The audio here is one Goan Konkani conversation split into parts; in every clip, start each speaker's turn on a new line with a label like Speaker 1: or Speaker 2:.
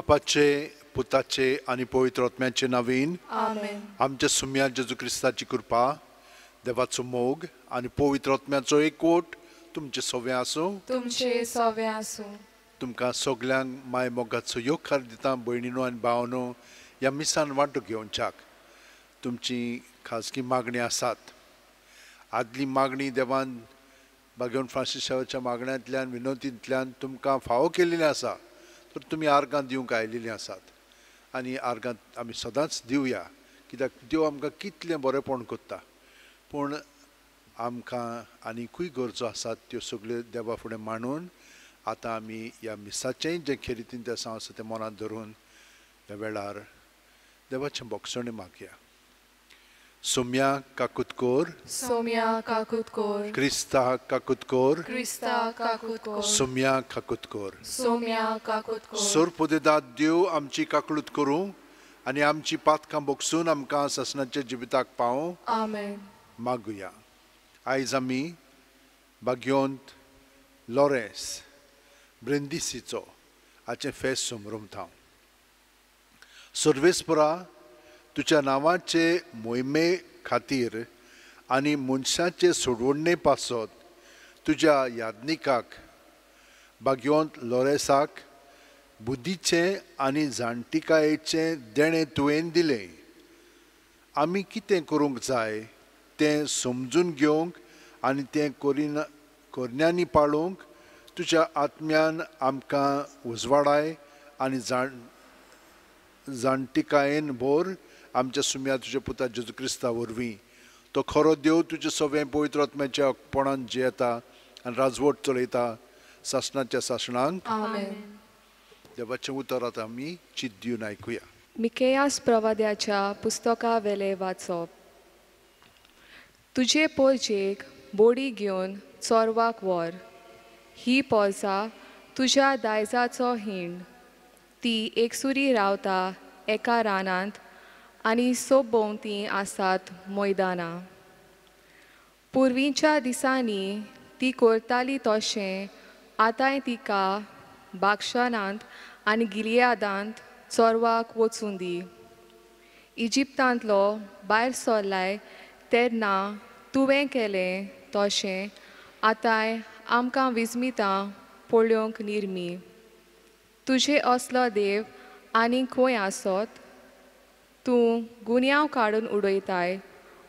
Speaker 1: बापाचे पुताचे आनी पवित्र आत्म्याचे नांवान
Speaker 2: आमेन।
Speaker 1: आमच्या सुम्या जेजू क्रिस्ताची कृपा, देवाचो मोग आनी पवित्र आत्म्याचो एकवट तुमचे सवे आसूं,
Speaker 2: तुमचे सवे आसूं।
Speaker 1: तुमकां सगल्यांक माय मोगाचो येवकार दिता भयणीनो आनी भावनो। ह्या मिसान वांटो घेवच्याक तुमची खाजगी मागणी आसात। आदली मागणी देवान बागेवन फ्रांसीस शावाच्या मागण्यांतल्यान विनवतींतल्यान तुमकां फावो केल्ली आसा, तर तुमी आर्गां दिवंक आयिल्लीं आसात आनी आर्गां आमी सदांच दिवया, कित्याक देव आमकां कितलें बरेंपण करता। पूण आमकां आनीकूय गरजो आसात त्यो सगल्यो देवा फुडें मांडून आतां आमी ह्या मिसाचेंय जें खेरीतीन तें आसा तें मनांत धरून ह्या वेळार देवाचें बोगसणें मागया। सोम्या काकुतकोर,
Speaker 2: सोम्या काकुतकोर,
Speaker 1: क्रिस्ता काकुतकोर,
Speaker 2: क्रिस्ता काकुतकोर,
Speaker 1: सोम्या काकुतकोर,
Speaker 2: सोम्या काकुतकोर।
Speaker 1: सोरपोदेदाद देव आमची काकळूत करूं आनी आमची पातकां बोगसून आमकां सासणाच्या जिविताक पावूं।
Speaker 2: आमेन।
Speaker 1: मागुया। आयज आमी बाग्योंत लॉरेन्स ब्रेंदिसीचो हाचें फेस्त समरमता। सर्वेस्परा तुज्या नांवाचे मोहिमे खातीर आनी मनशाचे सोडवणे पासत तुज्या यादनिकाक बाग्योंत लॉरेसाक बुद्धीचें आनी जाणटिकायेचें देणें तुवें दिलें। आमी कितें करूंक जाय तें समजून घेवंक आनी तें करण्यांनी पाळूंक तुज्या आत्म्यान आमकां उजवाडाय आनी जाणटिकायेन भर। आमच्या सुम्या तुज्या पुता जेजू क्रिस्ता वरवीं तो खरो देव तुजे सगळें पवित्र आत्म्याच्या पणान जियेता आनी राजवट चलयता सासणाच्या सासणांक।
Speaker 2: आमेन।
Speaker 1: देवाचें उतर आतां आमी चित दिवन आयकुया।
Speaker 2: मिकेयास प्रवाद्याच्या पुस्तका वेले वाचप। तुजे पोरजेक बोडी घेवन चोरवाक व्हर, ही पोरसा तुज्या दायजाचो हिंड। ती एकसुरी रावता एका रानांत आनी सोबोवती आसात मैदानां। पुर्वीच्या दिसांनी ती करताली तशें आतांय तिका बागशानांत आनी गिलियादांत चोरवाक वचूं दी। इजिप्तांतलो भायर सरलाय तेन्ना तुवें केलें तशें आतांय आमकां विस्मितां पळोवंक निर्मी। तुजे असलो देव आनी खंय आसत? तूं गुन्यांव काडून उडयताय,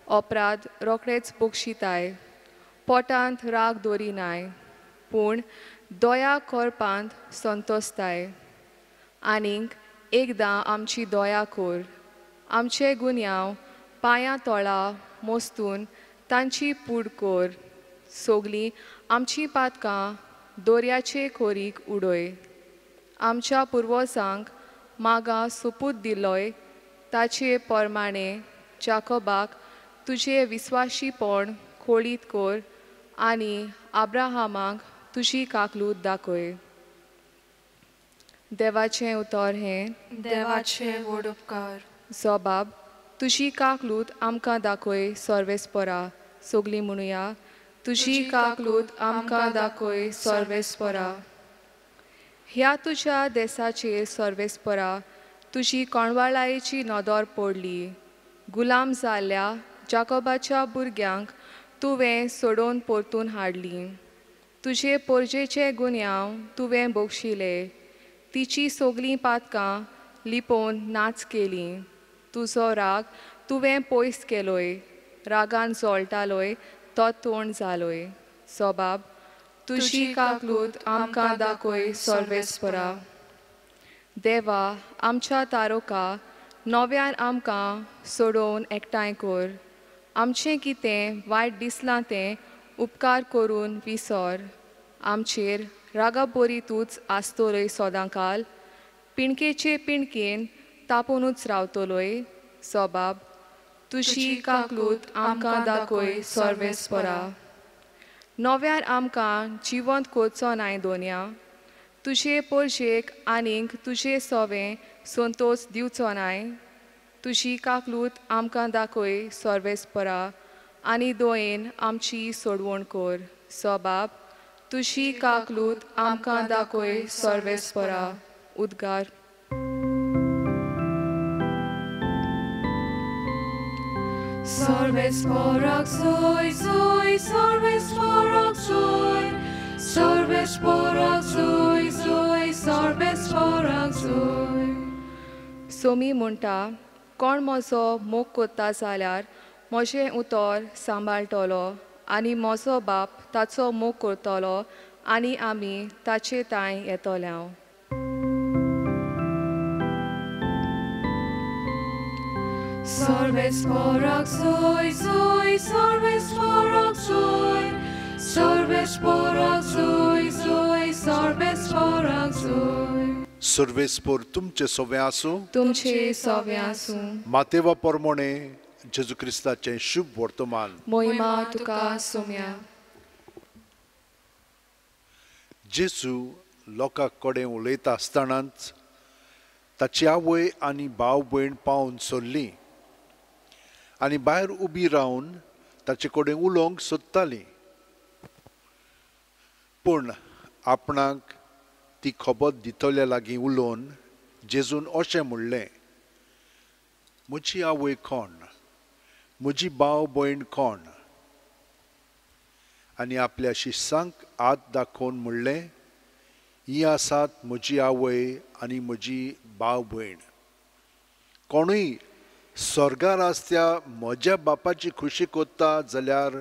Speaker 2: अपराध रोखडेच बक्षिताय, पोटांत राग दवरिनाय, पूण दया करपांत संतोसताय। आनीक एकदां आमची दया कर, आमचे गुन्यांव पांयां तोळा मोस्तून तांची पूड कर। सगलीं आमचीं पातकां दर्याचे खोरीक उडय। आमच्या पुर्वजांक मागां सोपूत दिलोय ताचे प्रमाणे जाकोबाक तुजें विस्वाशीपण खोळीत कर आनी आब्राहामाक तुजी काकलूत दाखय। देवाचें उतर हें।
Speaker 3: देवाचे व्हड उपकार।
Speaker 2: जबाब तुजी काकलूत आमकां दाखय सर्वेस्परा। सगलीं म्हणुया, तुजी काकलूत आमकां दाखय सर्वेस्परा। ह्या तुज्या देसाचेर सर्वेस्परा तुजी कोणवाळायेची नदर पडली। गुलाम जाल्ल्या जाकोबाच्या भुरग्यांक तुवें सोडोवन परतून हाडली। तुजे पोरजेचे गुन्यांव तुवें बक्षिले, तिची सगलीं पातकां लिपोवन नाच केली। तुजो राग तुवें पयस केलोय, रागान जळटालोय तो तोंड जालोय। सोबाब तुजी काकलूत आमकां दाखय सर्वेस्परा। देवा आमच्या तारोका नव्यान आमकां सोडोवन एकठांय कर। आमचें कितें वायट दिसलां तें उपकार करून विसर। आमचेर रागाबरीतूच आसतलोय सदांकाल, पिणकेचे पिणकेन तापोनूच रावतलोय। सोबाब तुजी काकलूत आमकां दाखय सर्वेस्परा। नव्यान आमकां जिवंत करचो नाय दोनया, तुजे पोरजेक आनीक तुजे सोवें संतोस दिवचो नाय। तुजी काकलूत आमकां दाखय सर्वेस्परा आनी दोयेन आमची सोडवण कर। सोबाब तुजी काकलूत आमकां दाखय सर्वेस्परा। उद्गार।
Speaker 3: सर्वेस्पोराक जोय जोय, सर्वेस्पोराक जोय, सर्वेस्पोराक जोय जोय, सर्वेस्पोराक जोय.
Speaker 2: सोमी म्हणटा, कोण म्हजो मोग कोत्ता जाल्यार म्हजें उतर सांबाळटलो आनी म्हजो बाप ताचो मोग करतलो आनी आमी ताचे तांय येतले.
Speaker 3: सर्वेस्पोराक जोय जोय, सर्वेस्पोराक जोय, सर्वेस्पोराक जोय जोय, सर्वेस्पोराक जोय.
Speaker 1: सर्वेस्पोर तुमचे सोवे आसूं,
Speaker 2: तुमचे सोवे आसूं.
Speaker 1: मातेवा परमोणे जेजू क्रिस्ताचें शुभ वर्तमान.
Speaker 2: मोहिमा तुका सोम्या.
Speaker 1: जेजू लोकां कडेन उलयता आसतनाच ताची आवय आनी भाव भयण पावून सोडली आनी भायर उबी रावन ताचे कडेन उलोवंक सोदताली. पूण आपणाक ती खबर दितल्या लागीं उलोवन जेजून अशें म्हणलें, म्हजी आवय कोण, म्हजी भाव भयण कोण? आनी आपल्या शिश्यांक हात दाखोवन म्हणलें, ही आसात म्हजी आवय आनी म्हजी भाव भयण. कोणूय स्वर्गार आसत्या म्हज्या बापाची खुशी कोत्ता जाल्यार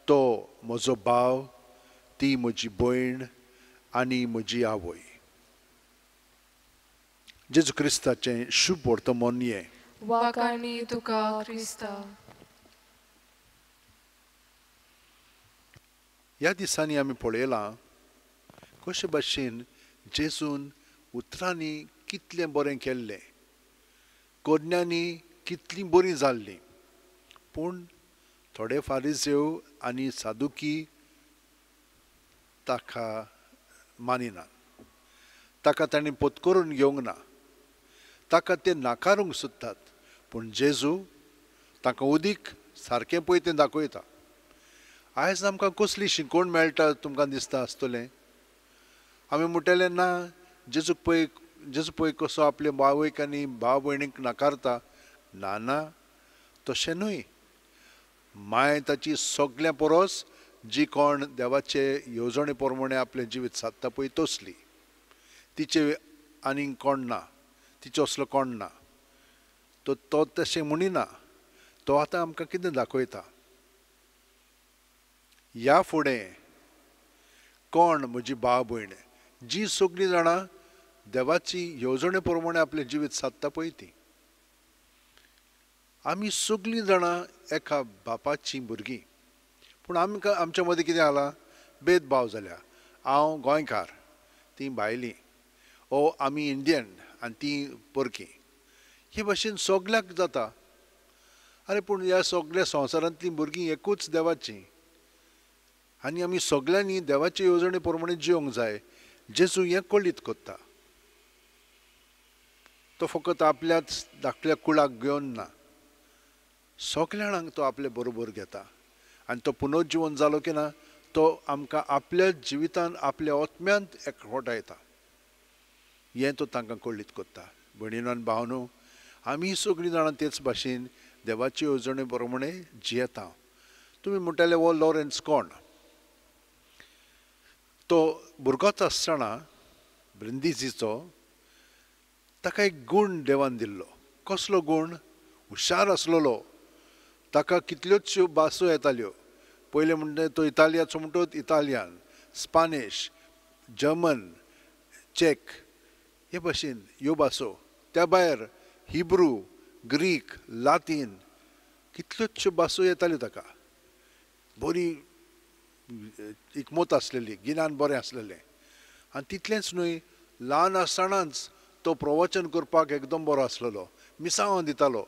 Speaker 1: तो म्हजो भाव, ती म्हजी भयण आनी म्हजी आवय. जेजू क्रिस्ताचें शुभ वर्तमान हें.
Speaker 3: वाखाणी तुका क्रिस्ता.
Speaker 1: ह्या दिसांनी आमी पळयलां कशे भाशेन जेजून उतरांनी कितलें बरें केल्लें, करण्यांनी कितलीं बरीं जाल्लीं. पूण थोडे फारिजेव आनी सादुकी ताका मानिनात, ताका तांणी पोतकरून घेवंक ना, ताका ते नाकारूंक सोदतात. पूण जेजू तांकां उदीक सारकें पळय तें दाखयता. आयज आमकां कसली शिकवण मेळटा तुमकां दिसता आसतलें. आमी म्हणटले ना, जेजूक पळय, जेजू पळय कसो आपले आवयक आनी भाव भयणीक नाकारता. ना ना, तशें न्हय. माय ताची सगळ्यां परस जी कोण देवाचे येवजणे प्रमाणे आपलें जिवीत सादता पळय तसली, तिचे आनीक कोण ना, तिचो असलो कोण ना. तो तशें म्हणिना. तो आतां आमकां कितें दाखयता, ह्या फुडें कोण म्हजी भाव भयण जी सगळीं जाणां देवाची येवजणे प्रमाणे आपलें जिवीत सादता पळय ती. आमी सगळीं जाणां एका बापाचीं भुरगीं. पूण आमकां आमच्या मदीं कितें जाला, भेदभाव जाल्या. हांव गोंयकार, तीं भायलीं, ओ आमी इंडियन आनी तीं परकी. हे भाशेन सगल्याक जाता. आरे पूण ह्या सगल्या संवसारांतलीं भुरगीं एकूच देवाचीं आनी आमी सगल्यांनी देवाचे येवजणे प्रमाणे जिवंक जाय. जेजू हें कळीत कोत्ता. तो फकत आपल्याच धाकल्या कुळाक घेवन ना, सगल्या जाणांक तो आपले बरोबर घेता. आनी तो पुनर्जिवन जालो की ना, तो आमकां आपल्या जिवितान आपल्या आत्म्यांत एकवटायता. हें तो तांकां कळीत कोत्ता. भयणीनो आनी भावनो, आमी सगळीं जाणां तेच भाशेन देवाचे येवजणे प्रमाणे जियेता. तुमी म्हणटाले हो लॉरेन्स कोण? तो भुरगोच आसतना ब्रिंदीजीचो ताका एक गूण देवान दिल्लो. कसलो गूण? हुशार आसलेलो. ताका कितल्योच भासो येताल्यो. पयलें म्हणटा तो इतालियाचो म्हणटोच इतालियन, स्पानिश, जर्मन, चॅक हे भाशेन ह्यो भासो. त्या भायर हिब्रू, ग्रीक, लातीन कितल्योचश्यो भासो येताल्यो ताका. बरी इकमत आसलेली, गिन्यान बरें आसलेलें. आनी तितलेंच न्हय, ल्हान आसतनाच तो प्रवचन करपाक एकदम बरो आसलेलो. मिसांव दितालो.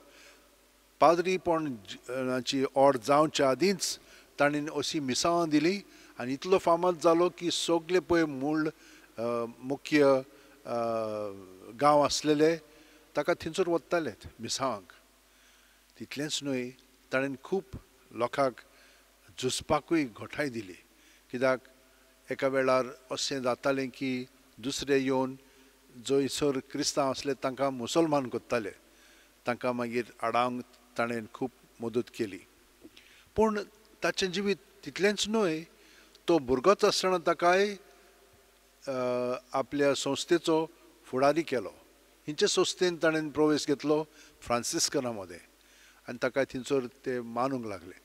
Speaker 1: पाद्रीपणाची ओड जावच्या आदींच ताणें अशी मिसांवां दिली आनी इतलो फामाद जालो की सगळे पळय मूळ मुख्य गांव आसलेले ताका थंयसर वताले मिसांवांक. तितलेंच न्हय, ताणें खूब लोकांक झुजपाकूय घटाय दिली. कित्याक एका वेळार अशें जातालें की दुसरे येवन जंयसर क्रिस्तांव आसले तांकां मुसलमान करताले. तांकां मागीर आडावंक ताणें खूब मदत केली. पूण ताचें जिवीत तितलेंच न्हय, तो भुरगोच आसतना ताकाय आपल्या संस्थेचो फुडारी केलो. हिंचे संस्थेन ताणें प्रवेश घेतलो फ्रांसिस्कना मदें आनी ताका थंयसर ते मानूंक लागले.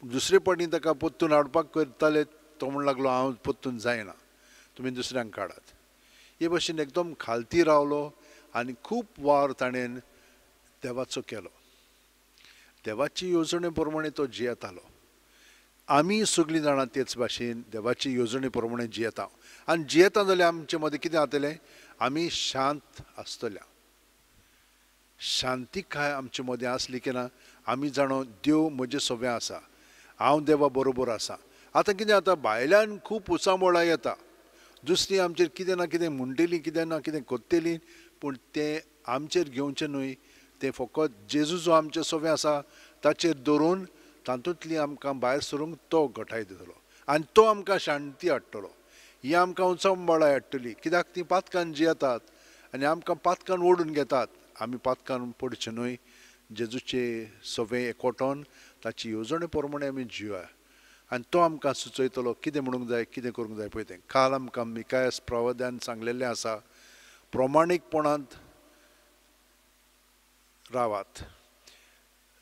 Speaker 1: दुसरे पाटी ताका पोत्तून हाडपाक करताले, तो म्हण लागलो हांव पोत्तून जायना, तुमी दुसऱ्यांक काडात. हे भशेन एकदम खालती रावलो आनी खूब वावर ताणें देवाचो केलो. देवाची येवजणे प्रमाणे तो जियेतालो. आमी सगळीं जाणां तेच भाशेन देवाची येवजणे प्रमाणे जियेता आनी जियेता जाल्यार आमचे मदें कितें जातलें, आमी शांत आसतल्या. शांतिकाय आमचे मदें आसली की ना आमी जाणो देव म्हजे सवें आसा, हांव देवा बरोबर आसा. आतां कितें जाता, भायल्यान खूब उचांबळां येता, दुसरी आमचेर कितें ना कितें म्हणटली, कितें ना कितें करतली, पूण तें आमचेर घेवचें न्हय. तें फकत जेजू जो आमचे सवें आसा ताचेर दवरून तातूंतली आमकां भायर सरूंक तो घटाय दितलो आनी तो आमकां शांती हाडटलो. ही आमकां उचांबळां हाडटली, कित्याक ती पातकान जियेतात आनी आमकां पातकान ओडून घेतात. आमी पातकान पडचें न्हय, जेजूचे सवें एकवटोन ताची येवजणे प्रमाणे आमी जिवया आनी तो आमकां सुचयतलो कितें म्हणूंक जाय, कितें करूंक जाय पळय तें. काल आमकां मिकायस प्रवाद्यान सांगलेलें आसा, प्रमाणीकपणांत रावात,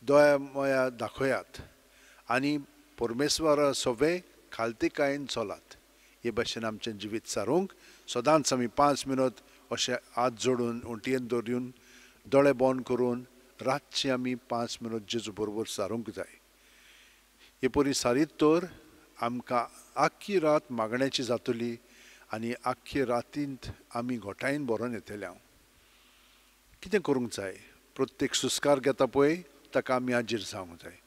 Speaker 1: दोया मोया दाखयात आनी परमेश्वरा सवें खालतीकायेन चलात. हे भाशेन आमचें जिवीत सारूंक सदांच आमी 5 मिनट अशें हात जोडून उंटयेन दवरून दोळे बंद करून रातची आमी 5 मिनट जेजू बरोबर सारूंक जाय. हे परी सारीत तर आमकां आख्खी रात मागण्याची जातली आनी आख्खी रातींत आमी घोटायेन भरोन येतले. हांव कितें करूंक जाय, प्रत्येक सुस्कार घेता पळय ताका आमी हाजीर जावंक जाय.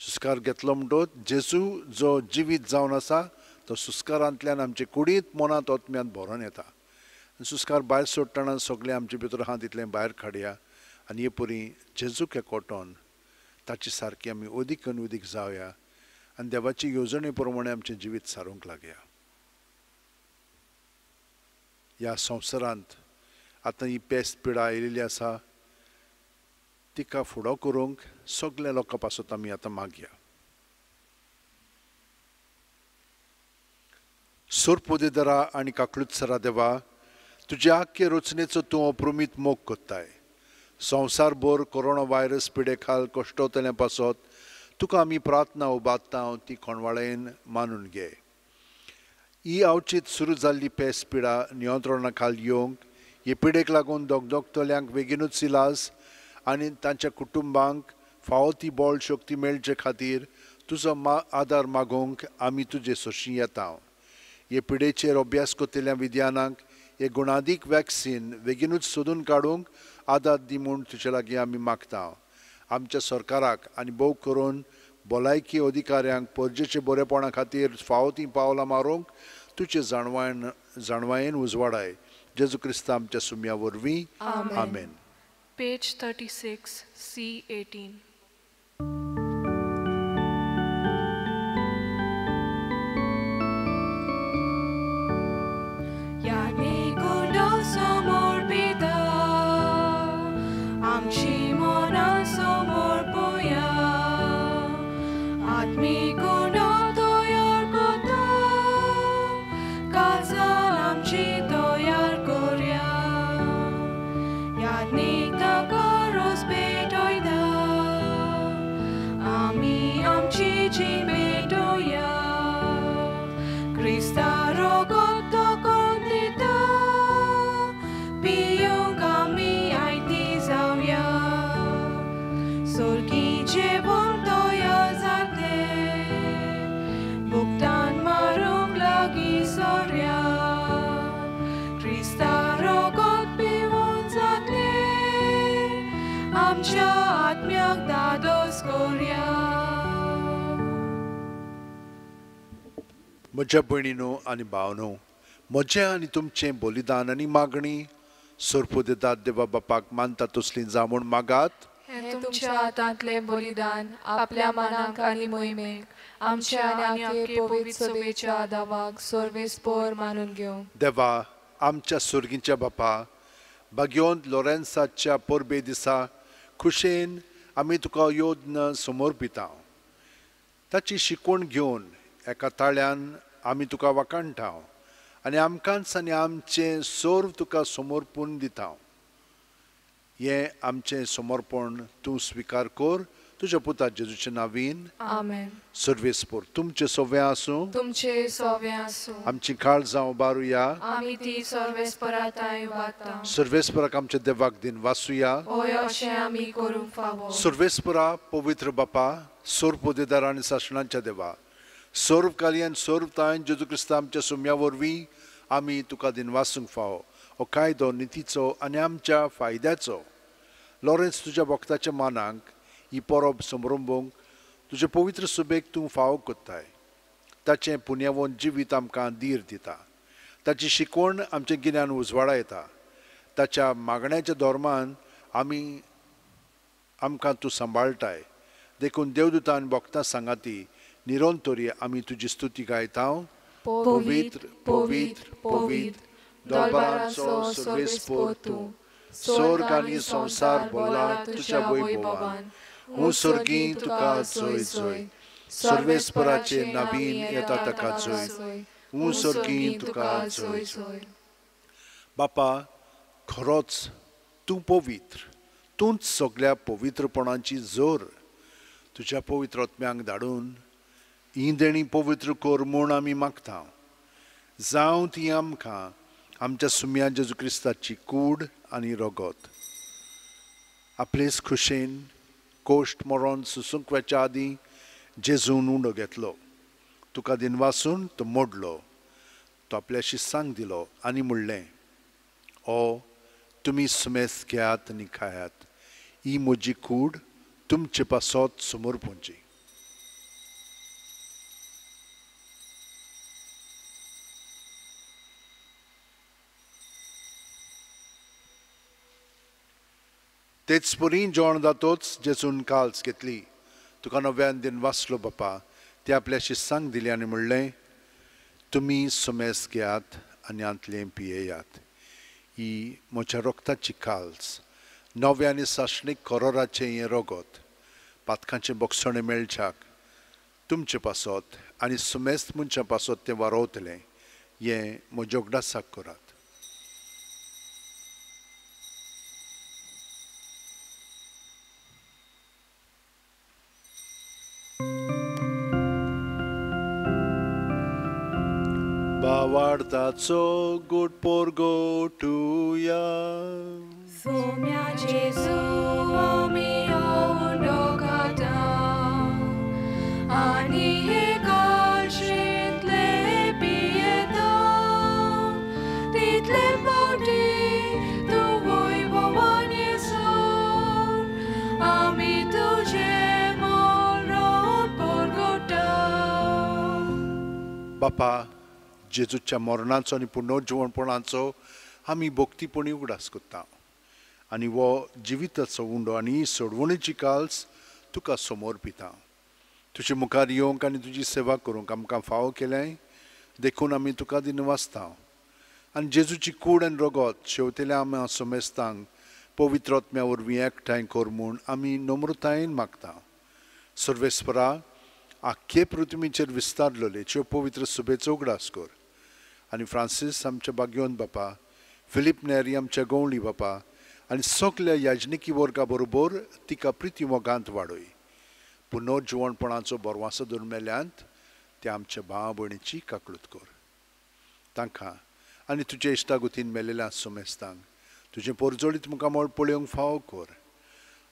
Speaker 1: सुस्कार घेतलो म्हणटोच जेजू जो जिवीत जावन आसा तो सुस्कारांतल्यान आमचे कुडींत मनांत आत्म्यांत भरोन येता. सुस्कार भायर सोडटना सगळें आमचे भितर आहा तितलें भायर काडया आनी हे परी जेजूक एकवटोन ताचे सारकी आमी अदीक आनी अदीक जावया आनी देवाची येवजणे प्रमाणे आमचें जिवीत सारूंक लागया. ह्या संवसारांत आतां ही पेस्त पिडा आयिल्ली आसा, तिका फुडो करूंक सगल्या लोकां पासत आमी आतां मागया. सोरपोदेदरा आनी काकलुत्सरा देवा, तुज्या आख्खे रचनेचो तूं अप्रुमीत मोग कोत्ताय. संवसारभर कोरोना व्हायरस पिडे खाल कश्टवतल्या पासत तुका आमी प्रार्थना उबारता, ती कोणवाळेन मानून घे. ही अवचीत सुरू जाल्ली पेस पिडा नियंत्रणा खाल येवंक, हे पिडेक लागून दगदगतल्यांक बेगीनूच इलाज आनी तांच्या कुटुंबांक फावो ती बळ शक्ती मेळचे खातीर तुजो आदार मागूंक आमी तुजे सोशी येता. हे पिडेचेर अभ्यास करतल्या विज्ञानाक हे गुणादीक वॅक्सीन बेगीनूच सोदून काडूंक आदार दी म्हूण तुजे लागीं आमी मागता. आमच्या सरकाराक आनी भोव करून भलायकी अधिकाऱ्यांक परजेचे बरेपणा खातीर फावो तीं पावलां मारूंक तुजे जाणवायेन उजवाडाय. जेजू क्रिस्ता आमच्या सुम्या वरवीं, आमेन.
Speaker 3: Page 36, C18.
Speaker 1: म्हज्या भयणीनो आनी भावनो, म्हजें आनी तुमचें बलिदान आनी मागणी सोरपोदेतात देवा बापाक मानता तसली जावं म्हूण मागात.
Speaker 3: हें तुमच्या हातांतलें बलिदान आपल्या मनाक आनी मोहिमेक आमच्या आनी आख्खे पवित्र सभेच्या दावाक सर्वेस्पोर मानून घेवं.
Speaker 1: देवा आमच्या सुर्गीच्या बापा, भाग्योंत लोरेन्साच्या परबे दिसा खुशेन आमी तुका योद्न समर्पिता. ताची शिकवण घेवन एका ताळ्यान आमी तुका वाखाणटा आनी आमकांच आनी आमचें सर्व तुका समर्पून दिता. हें आमचें समर्पण तूं स्विकार कर तुज्या पुता जेजूचे नावीन.
Speaker 3: आमेन.
Speaker 1: सर्वेस्पोर तुमचें सोवें आसूं,
Speaker 3: तुमचें सोवें आसूं.
Speaker 1: आमची काळजां उबारुया,
Speaker 3: आमी ती सर्वेस्परा तांय उबारता.
Speaker 1: सर्वेस्पराक आमच्या देवाक दिन वासुया,
Speaker 3: हय अशें आमी करूंक फावो.
Speaker 1: सर्वेस्परा पवित्र बापा, सर्वपदेदार आनी सासणाच्या देवा, सर्व कार्यान सर्व तांय जेजू क्रिस्ता आमच्या सुम्या वरवीं आमी तुका दिन वासूंक फावो. हो कायदो नितीचो आनी आमच्या फायद्याचो. लॉरेन्स तुज्या भक्ताच्या मानाक ही परब समरंभूंक तुजे पवित्र सुबेक तूं फावो कोत्ताय. ताचें पुण्यावन जिवीत आमकां धीर दिता, ताची शिकवण आमचें गिन्यान उजवाडा येता. ताच्या मागण्याच्या धर्मान आमी आमकां तूं सांबाळटाय. देखून देवदूतान भक्तां सांगाती निरंतरी आमी तुजी स्तुती गायता.
Speaker 3: पवित्र पवित्र पवित्र दरबाराचो सर्वेस्पोर तूं,
Speaker 1: स्वर्ग आनी संवसार भरला तुज्या वैभवान. उंसर्गी तुका जय जय, सर्वेस्पराचे नवीन येता ताका जय. उंसर्गी तुका जय जय. बापा, खरोच तूं पवित्र, तूंच सगळ्या पवित्रपणाची जोर. तुज्या पवित्र आत्म्यांक धाडून ही देणी पवित्र कर म्हूण आमी मागता. जावं ती आमकां आमच्या सुम्या जेजू क्रिस्ताची कूड आनी रगत. आपलेच खुशेन कोश्ट मरोन सुसूंक वेच्या आदीं जेजून उंडो घेतलो, तुका दिनवासून तो मोडलो, तो आपल्याशी सांग दिलो आनी म्हणलें, ओ तुमी सुमेस घेयात आनी खायात, ही म्हजी कूड तुमचे पासत समर्पूंची. तेच परी जेवण जातोच जेजून काल्स घेतली, तुका नव्यान दिन वाचलो बापा, ते आपल्याशी सांग दिली आनी म्हणलें, तुमी सुमेस घेयात आनी हांतलें पियेयात, ही म्हज्या रोगताची काल्स, नव्या आनी सासणीक करोराचें हें रगत, पातकांचें बक्षणें मेळच्याक तुमचे पासत आनी सुमेस्त मनशां पासत तें वारोवतलें, हें म्हज्या उगडासाक करात. भावार्थाचो गोड पोरगोटुया.
Speaker 3: सोम्या जेजू आमी उंडो खाता आनी हे काळशेंतले पियेता, तितले फावटी तूं वैभवान येसर आमी तुजें मरण पोरगोटा.
Speaker 1: बापा, जेजूच्या मरणाचो आनी पुनर्जिवणपणाचो आमी भक्तीपणी उगडास करता आनी हो जिविताचो उंडो आनी सोडवणेची काल्स तुका समर्पिता. तुजे मुखार येवंक आनी तुजी सेवा करूंक आमकां फावो केलें, देखून आमी तुका दिनवासता. आनी जेजूची कूड आनी रगत शेवतेल्या आमी समेस्तांक पवित्र आत्म्या वरवीं एकठांय कर म्हूण आमी नम्रतायेन मागता. सर्वेस्परा, आख्खे पृथ्वीचेर विस्तारलेले त्यो पवित्र सुबेचो उगडास कर आनी फ्रांसीस आमच्या बाग्योन बापा, फिलीप नेरी आमच्या गवळी बापा आनी सगल्या याजनिकी वर्गा बरोबर तिका प्रिती मोगांत वाडय. पुनर्जिवणपणाचो बरवासो धरून मेल्यांत त्या आमच्या भाव भयणीची काकळूत कर. तांकां आनी तुजे इश्टागुतीन मेलेल्या सोमेस्तांक तुजें पोरजोळीत मुखामळ पळोवंक फावो कर.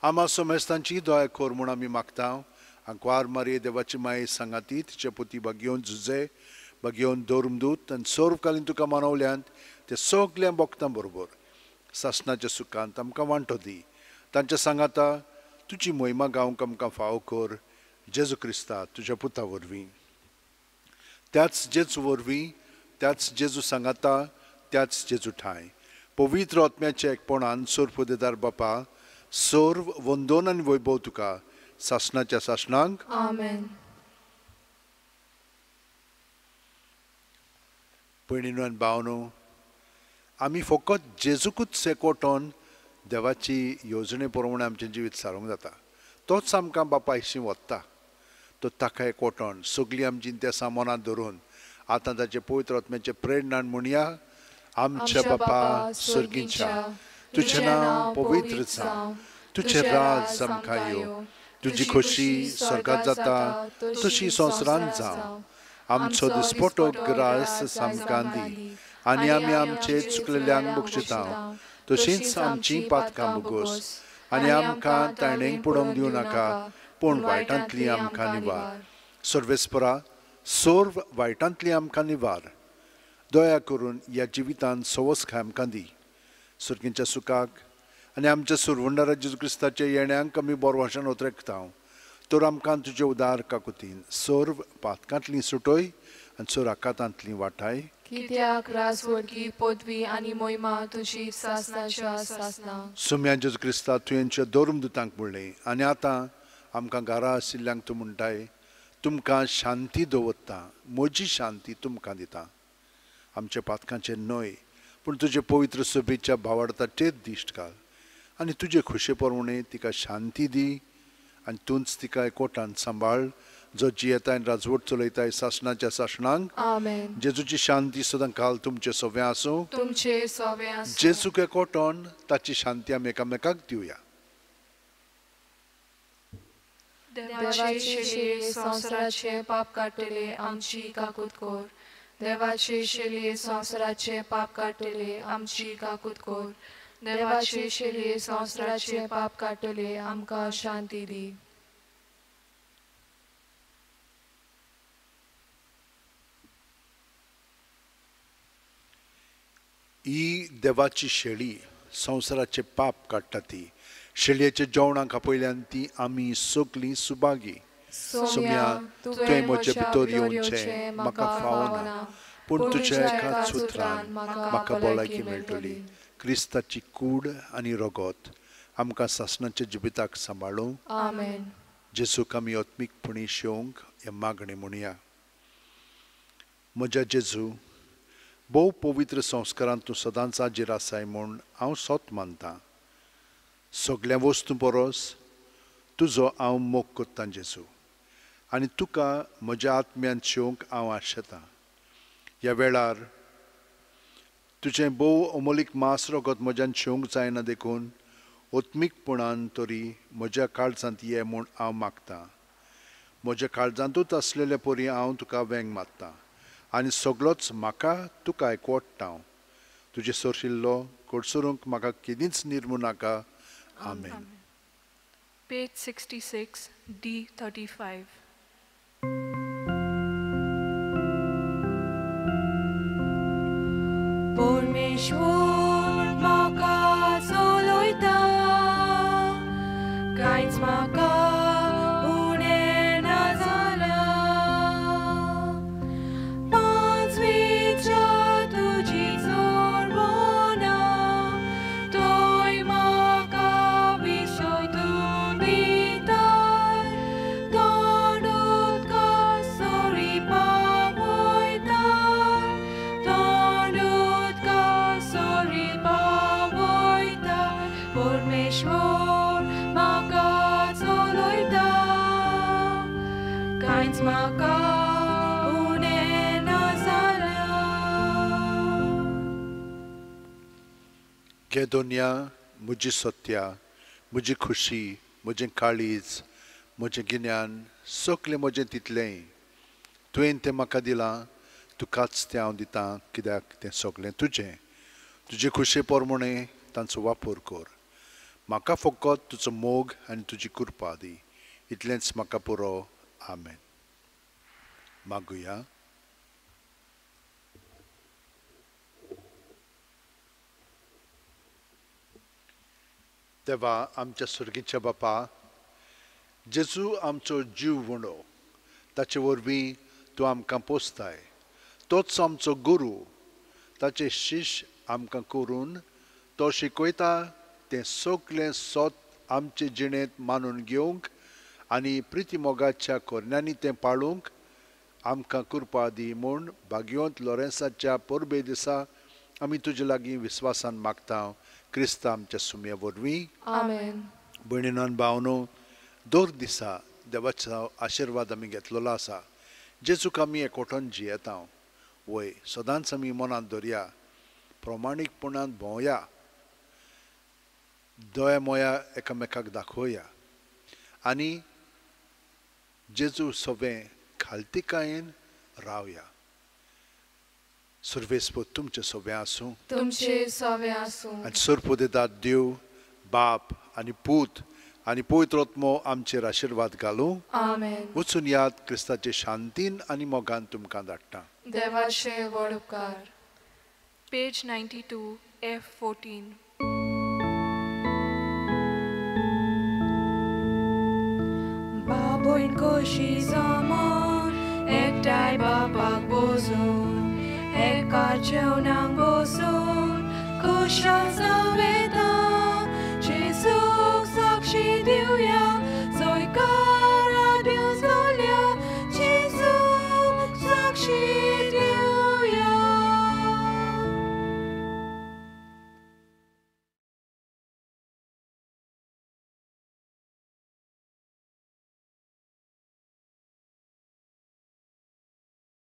Speaker 1: आमा सोमेस्तांची दया कर म्हूण आमी मागता. आंकवार मारये देवाची माये सांगाती तिचे पुती बागयोवन झुजे बागयोवन धर्मदूत आनी सर्वकालीन तुका मानवल्यांत ते सगल्या भक्तां बरोबर सासणाच्या सुखांत आमकां वांटो दी. तांच्या सांगाता तुजी मोहिमा गावंक आमकां फावो कर, जेजू क्रिस्ता तुज्या पुता वरवीं. त्याच जेजू वरवीं, त्याच जेजू सांगाता, त्याच जेजू ठांय पवित्र आत्म्याच्या एकपणान सर्वदेदार बापा, सर्व वंदन आनी वैभव तुका सासणाच्या सासणांक.
Speaker 3: आमेन.
Speaker 1: भयणीनो आनी भावनो, आमी फकत जेजूकूच सेकोटोन देवाची येवजणे प्रमाणे आमचें जिवीत सारूंक जाता. तोच आमकां बापायशी वता. तो ताका एकवटोन सगळीं आमची तेसां मनांत धरून आतां ताचे पवित्र आत्म्याचे प्रेरणान म्हणया, आमच्या बापा सर्गीच्या, तुजें नांव पवित्र जावं, तुजें राज आमकां येवं, तुजी खोशी स्वर्गांत जाता तशी संवसारांत जावं. आमचो दिसपटो ग्रास आमकां दी आनी आमी आमचे चुकलेल्यांक बक्षिता तशींच आमची पातकां भोगोस आनी आमकां ताणेंक पडोवंक दिवं नाका, पूण वायटांतली आमकां निवार. सर्वेस्परा, सर्व वायटांतली आमकां निवार. दया करून ह्या जिवितांत सवसकाय आमकां दी. सर्गींच्या सुखाक आनी आमच्या सुरवंडारा जेजू क्रिस्ताच्या येण्यांक आमी बोरवाशान ओतरेकता. तर आमकां तुजे उदार काकुतीन सर्व पातकांतली सुटय आनी सर्व आकातांतली वाटाय.
Speaker 3: कित्याक राजवडकी पदवी आनी मोहिमा तुजी सासनाच्या सासना.
Speaker 1: सुम्या जेजू क्रिस्ता, तुवेंच्या धर्मदुतांक म्हणलें आनी आतां आमकां घरा आशिल्ल्यांक तूं म्हणटाय, तुमकां शांती दवरता, म्हजी शांती तुमकां दिता. आमच्या पातकांचेर न्हय पूण तुजे पवित्र सभेच्या भावार्थाचेर दिश्ट घाल आनी तुजे खोशे प्रमाणे तिका शांती दी आनी तूंच तिका एकवटान सांबाळ, जो जियेताय राजवट चलयताय सासणाच्या सासणांक.
Speaker 3: आमेन.
Speaker 1: जेजूची शांती सदां काल तुमचे सव्या आसूं,
Speaker 3: तुमचे सवे आसूं.
Speaker 1: जेजूक एकवटोन ताची शांती आमी एकामेकाक दिवया.
Speaker 3: देवाचे शेलये संवसाराचे पाप काडटले आमची काकूत कर. देवाचे शेलये संवसाराचे पाप काडटले आमची काकूत कर. देवाचे शेलये संवसाराचे पाप काडटले आमकां शांती दी.
Speaker 1: ही देवाची शेळी संवसाराचे पाप काडटा. ती शेळयेच्या जेवणाक आपयल्यान ती आमी सगळीं सुभागी. सोम्या, तुवें म्हजे भितर येवचें म्हाका फावना, पूण तुज्या एकाच उतरान म्हाका भलायकी मेळटली. क्रिस्ताची कूड आनी रगत आमकां सासणाच्या जिविताक सांबाळूं.
Speaker 3: आमेन.
Speaker 1: जेजूक आमी आत्मीकपणी शेवंक हें मागणें म्हणया. म्हज्या जेजू, भोव पवित्र संस्कारांत तूं सदांच हाजीर आसाय म्हूण हांव सत मानतां. सगळ्या वस्तूं परस तुजो हांव मोग कोत्तां जेजू, आनी तुका म्हज्या आत्म्यान शेवंक हांव आशेतां. ह्या वेळार तुजें भोव अमोलीक मास रगत म्हज्यान शेवंक जायना देखून आत्मीकपणान तरी म्हज्या काळजांत ये म्हूण हांव मागतां. म्हज्या काळजांतूच आसलेले परी हांव तुका वेंग मारतां आनी सगळोच म्हाका तुका एकवट्टा. तुजें सरशिल्लो कडसरूंक म्हाका केदींच निर्मू नाका. आमेन.
Speaker 4: Page 66, D 35.
Speaker 3: परमेश्वर म्हाका चलयता, कांयच म्हाका उणें ना जालां. पांचवीच्या तुजी जोडवणा थंय म्हाका विसव तूं दिताय, तोंड उदका सरी पावयताय, तोंड उदका सरी पावयताय. परमेश्वर म्हाका चलयता, कांयच म्हाका उणें ना जालां.
Speaker 1: घे दोनया, म्हजी सत्या, म्हजी खुशी, म्हजें काळीज, म्हजें गिन्यान, सगळें म्हजें तितलेंय तुवें तें म्हाका दिलां, तुकाच तें हांव दितां, कित्याक तें सगळें तुजें. तुजे खुशे प्रमाणे तांचो वापर कर. म्हाका फकत तुजो मोग आनी तुजी कृपा दी, इतलेंच म्हाका पुरो. आमेन. मागुया. देवा आमच्या सुर्गीच्या बापा, जेजू आमचो जीव उणो, ताचे वरवीं तूं आमकां पोसताय. तोच आमचो गुरू, ताचे शिश्य आमकां करून तो शिकयता तें सगळें सत आमचे जिणेंत मानून घेवंक आनी प्रिती मोगाच्या कोरण्यांनी तें पाळूंक आमकां कृपा दी म्हूण भाग्यवंत लॉरेन्साच्या परबे दिसा आमी तुजे लागीं विस्वासान मागता, क्रिस्ता आमच्या सुम्या वरवीं.
Speaker 3: आमेन.
Speaker 1: भयणीन भावनो, दर दिसा देवाचो आशिर्वाद आमी घेतलेलो आसा. जेजूक आमी एकवटून जियेता. वय सदांच आमी मनांत दवरया, प्रमाणीकपणान भोंवया, दया मोया एकामेकाक दाखोवया आनी जेजू सवें खालतिकायेन रावया. सर्वेस्पोत तुमचें सवें आसूं,
Speaker 3: तुमचे सवें आसूं.
Speaker 1: आनी सरपोदेदाद देव बाप आनी पूत आनी पवित्र आत्मो आमचेर आशिर्वाद घालूं.
Speaker 3: आमेन.
Speaker 1: वचून याद क्रिस्ताचे शांतीन आनी मोगान तुमकां धाडटा.
Speaker 3: देवाचे व्हड उपकार.
Speaker 4: Page 92, F14.
Speaker 3: बाबून कशी जमोन एकठांय बापाक बसून एका जेवणाक बसून खुशाल जावं येता. जेजूक साक्षी दिवया.